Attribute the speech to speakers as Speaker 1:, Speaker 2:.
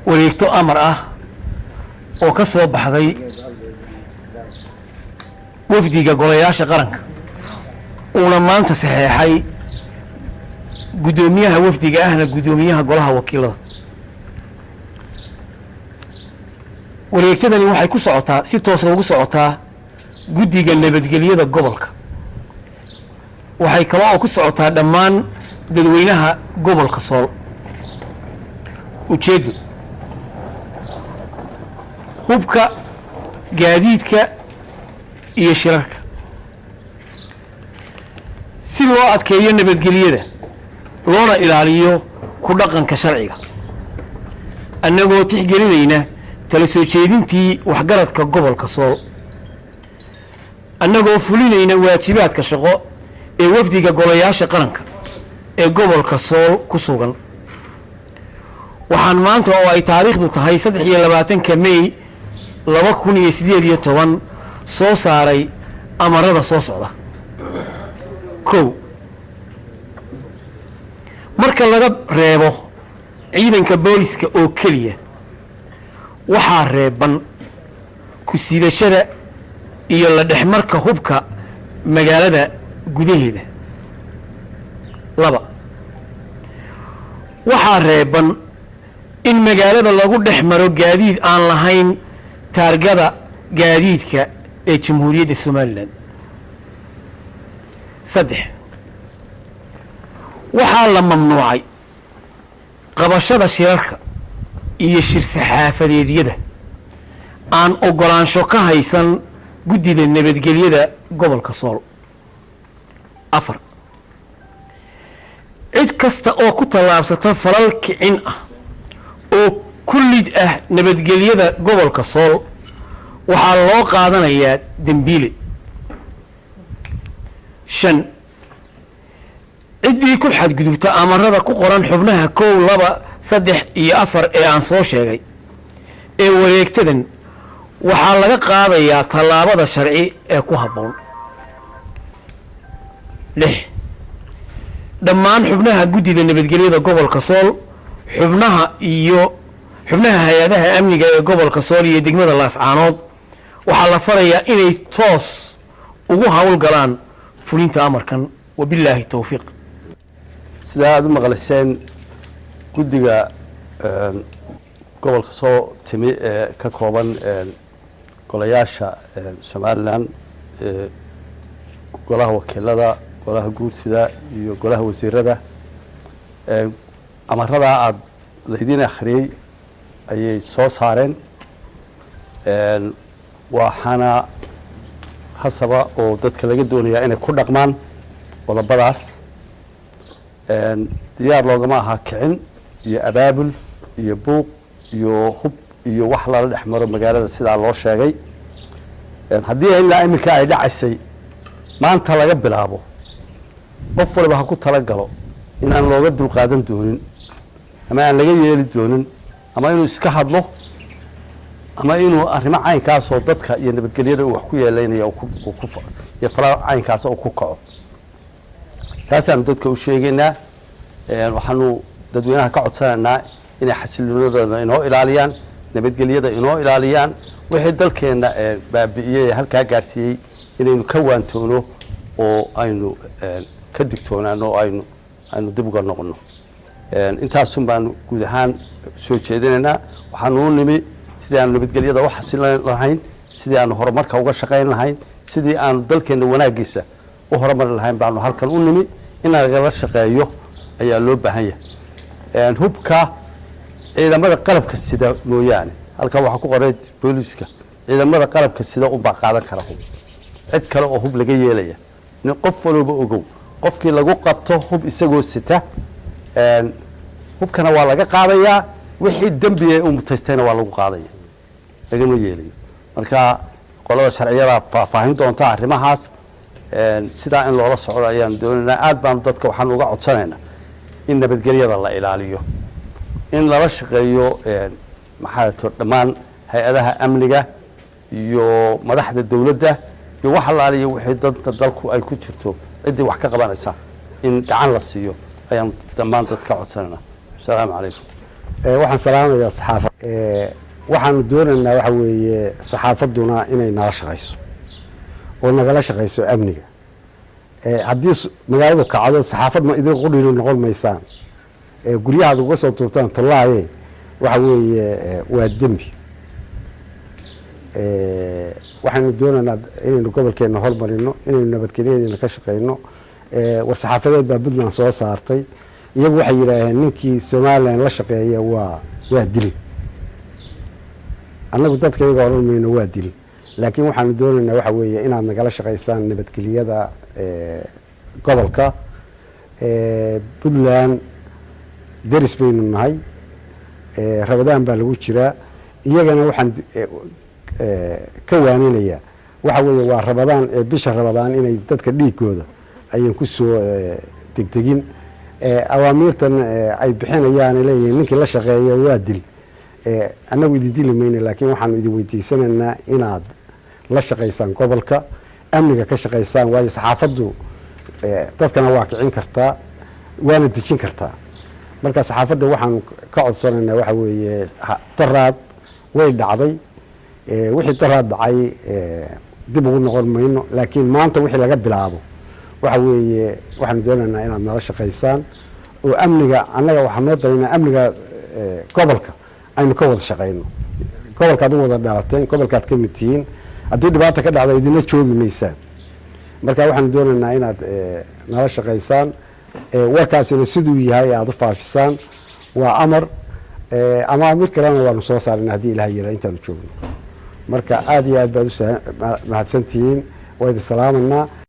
Speaker 1: Wareegto amar ah oo ka soo baxday wafdiga golayaasha qaranka, uuna maanta saxeexay guddoomiyaha wafdiga ahna guddoomiyaha golaha wakiilada. Wareegtadani waxay ku socotaa, si toosa ugu socotaa guddiga nabadgelyada gobolka. Waxay kale oo ku socotaa dhammaan dadweynaha gobolka Sool. Ujeeddo: hubka, gaadiidka iyo shirarka. Si loo adkeeyo nabadgelyada loona ilaaliyo ku dhaqanka sharciga, annagoo tixgelinayna tala soo jeedintii waxgaradka gobolka Sool, annagoo fulinayna waajibaadka shaqo ee wafdiga golayaasha qaranka ee gobolka Sool ku sugan, waxaan maanta oo ay taariikhdu tahay 23-ka May 2018 soo saaray amarada soo socda. 1, marka laga reebo ciidanka booliska oo keliya, waxaa reeban ku sidashada iyo la dhexmarka hubka magaalada gudaheeda. 2, waxaa reeban in magaalada lagu dhex maro gaadiid aan lahayn taargada gaadiidka ee Jamhuuriyadda Somaliland. 3, waxaa la mamnuucay qabashada shirarka iyo shir saxaafadeedyada aan ogolaansho ka haysan guddida nabadgelyada gobolka Sool. 4, cid kasta oo ku tallaabsata falal kicin ah oo ku lid ah nabadgelyada gobolka Sool waxaa loo qaadanayaa dembiile. 5, ciddii ku xadgudubta amarada ku qoran xubnaha 1, 2, 3 iyo 4 ee aan soo sheegay ee wareegtadan waxaa laga qaadayaa tallaabada sharci ee ku habboon. 6, dhammaan xubnaha guddida nabadgelyada gobolka Sool, xubnaha iyo xubnaha hay-adaha amniga ee gobolka Sool iyo degmada Laascaanood waxaa la farayaa inay toos ugu howlgalaan fulinta amarkan. Wabilaahi towfiiq.
Speaker 2: Sidaa aada u maqliseen, guddiga gobolka soo timi ee ka kooban golayaasha Somaliland, golaha wakiilada, golaha guurtida iyo golaha wasiirada, amaradaa aada laydin akhriyey ayay soo saareen. Waxaana hasaba oo dadka laga doonayaa inay ku dhaqmaan qodobadaas. Diyaar loogama ahaa kicin iyo abaabul iyo buuq iyo hub iyo wax lala dhex maro magaalada sidaa loo sheegay. Haddii ilaa iminka ay dhacaysay, maanta laga bilaabo qof waliba ha ku talagalo inaan looga dulqaadan doonin ama aan laga yeeli doonin, ama inuu iska hadlo ama inuu arrimo caynkaasoo dadka iyo nabadgelyada uu wax ku yeelaynaya iyo falaa caynkaas uu ku kaco. Taasaanu dadka u sheegaynaa. Waxaanu dadweynaha ka codsanaynaa inay xasiloonadooda inoo ilaaliyaan, nabadgelyada inoo ilaaliyaan. Wixii dalkeenna baabi'iyey ee halkaa gaadhsiiyey inaynu ka waantoono oo aynu ka digtoonaano oo aynu dib uga noqono. Intaasun baanu guud ahaan soo jeedinaynaa. Waxaanu u nimi sidii aanu nabadgelyada u xasilin lahayn, sidii aanu horumarka uga shaqayn lahayn, sidii aanu dalkeenna wanaagiisa u horumari lahayn baanu halkan u nimi. In lagala shaqeeyo ayaa loo baahan yahay. Hubka ciidamada qalabka sida mooyaane, halkan waxaa ku qoray booliiska, ciidamada qalabka sida unbaa qaadan kara hub. Cid kale oo hub laga yeelaya nin, qof walooba ogow, qofkii lagu qabto hub isagoo sita, hubkana waa laga qaadayaa, wixii dembiga uu mutaystayna waa lagu qaadaya, lagama yeelayo. Marka qolada sharciyada faahfaahin doonta arrimahaas. Sidaa in loola socdo ayaanu doonaynaa. Aad baanu dadka waxaanu uga codsanaynaa in nabadgelyada la ilaaliyo, in lala shaqeeyo maxaa to dhammaan hay-adaha amniga iyo madaxda dowladda iyo wax allaaliyo wixii danta dalku ay ku jirto. Ciddii wax ka qabanaysa in gacan la siiyo ayaanu dhammaan dad ka codsanaynaa. Asalaamu calaykum. Waxaan salaamayaa saxaafa. Waxaanu doonaynaa waxa weeye saxaafadduna inay nala shaqayso oo nagala shaqayso amniga. Haddii magaaladu kacdo, saxaafad ma idin qudhiinu noqon maysaan. Guryahaad uga soo tuurtaan tolaaye, waxa weeye waa dembi. Waxaynu doonaynaa inaynu gobolkeena hormarino, inaynu nabadgelyadeena ka shaqeyno. War-saxaafadeed baa Puntland soo saartay. Iyagu waxay yidhaaheen ninkii Somaliland la shaqeeya waa dil. Annagu dadka iyaga odhan mayno waa dil, laakiin waxaanu doonaynaa waxa weeye inaad nagala shaqaysaan nabadgelyada gobolka. Puntland deris baynu nahay. Rabadaan baa lagu jiraa. Iyagana waxaan ka waaninayaa waxa weeye waa Rabadaan, bisha Rabadaan inay dadka dhiigooda ayan ku soo degdegin. Awaamiirtan ay bixinayaan leeyihiin ninkii la shaqeeya waa dil, annagu idin dili mayno, laakiin waxaanu idin weydiisanaynaa inaad la shaqaysaan gobolka, amniga ka shaqaysaan, waayo saxaafaddu dadkana waa kicin kartaa, waana dejin kartaa. Marka saxaafadda waxaan ka codsanaynaa waxa weeye daraad way dhacday. Wixii daraad dhacay dib ugu noqon mayno, laakiin maanta wixii laga bilaabo waxa weeye waxaanu doonaynaa inaad nala shaqaysaan oo amniga annaga waxaa noo daraynaa amniga gobolka aynu ka wada shaqayno. Gobolkaad u wada dhalateen, gobolkaad ka mid tihiin. Haddii dhibaata ka dhacda, idinla joogi maysaan. Marka waxaanu doonaynaa inaad nala shaqaysaan, warkaasina siduu yahay aada u faafisaan. Waa amar, amaamir kalena waanu soo saarana haddii Ilaah yira intaanu joogno. Marka aada iyo aad baad u mahadsantihiin, waa idin salaamanaa.